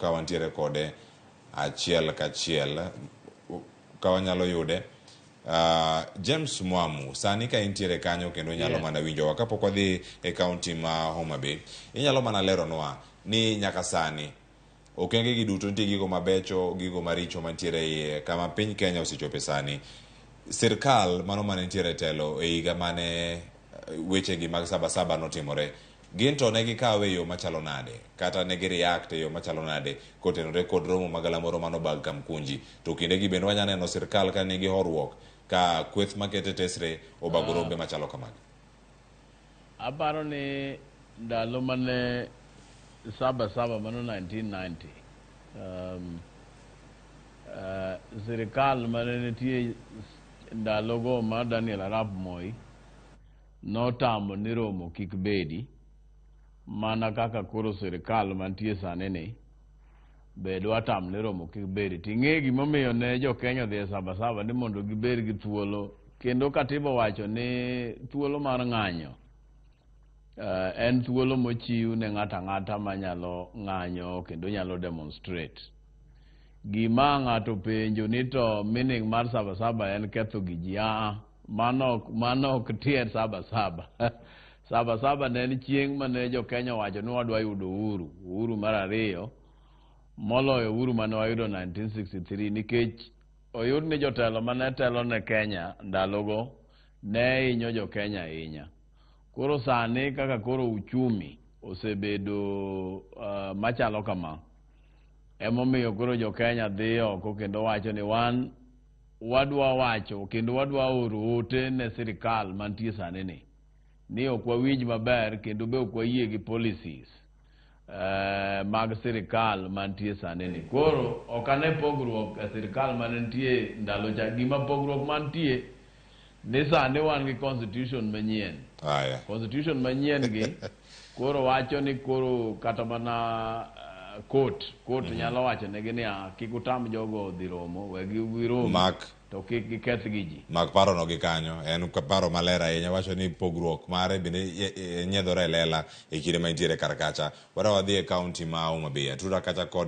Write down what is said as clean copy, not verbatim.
Ka wantiere kode achiel kachiel ka wanyalo yude. James Mwamu, sani ka intiere kanyo kendo inyalo mana winjowa kapok wadhi e kaunti ma Homa Bay, inyalo mana leronwa ni nyaka sani okenge gi duto nitie gigo mabecho, gigo maricho mantiere e iye kama piny Kenya osechope sani. Sirkal mano mane nitiere e telo e higa mane weche gi mag Sabasaba notimore, gin to ne gikawe e yo machalo nade kata ne gi react e yo machalo nade kotenore kod romo magalamoro manobag Kamkunji? To kindegi bende wanya neno sirkal ka nigi horuok ka kweth makete tesre obago rombe machalo kamagi. Aparo ni ndalo mane Saba Saba mano 1990, sirikal mane nitie ndalogo mar Daniel Arap Moi notamo ni romo kik bedi, mana kaka koro sirikal mantie sani ni be dwa tamo ni romo kik bedi. Ting'e gimomiyo ne jo Kenya odhi e Saba Saba ni mondo gibed gi thuolo, kendo katiba wacho ni thuolo mar ng'anyo en thuolo mochiw ne ng'ato ang'ata manyalo ng'anyo kendo nyalo demonstrate. Gima ng'ato penjo ni to meaning mar Saba Saba en ketho gi ji, aa, mano ok tiend Saba Saba. Saba Saba ne en chieng' mane jo Kenya owacho ni wadwa yudo uhuru, uhuru mar ariyo moloyo uhuru mane wayudo 1963, nikech oyud ni jotelo mane telo ne Kenya ndalogo ne hinyo jo Kenya ahinya. Koro sani kaka koro uchumi osebedo machalo kama, emomiyo koro jo Kenya dhi oko kendo wacho ni wan wadwa wacho kendo wadwa oro ote ne sirikal mantie sani ni ok wawinj maber kendo be ok wayie gi policies mag sirikal mantie sani ni. Koro ok ane pogruok e sirikal mane nitie ndalo cha. Gima pogruok mantie ni sani wan gi constitution manyien. Aya. Constitution manyien gi koro wacho ni koro kata mana court nyalo wacho negi niya, kik utam jogo dhi romo, we girom Mak to kik giketh gi ji. Mak parono gi kanyo en paro maler ahinya, wacho ni pogruok mare bende nyiedhore e lela e kinde ma intiere kar kacha. Wara wadhi e kaunti ma Homa Bay, Atura kacha kod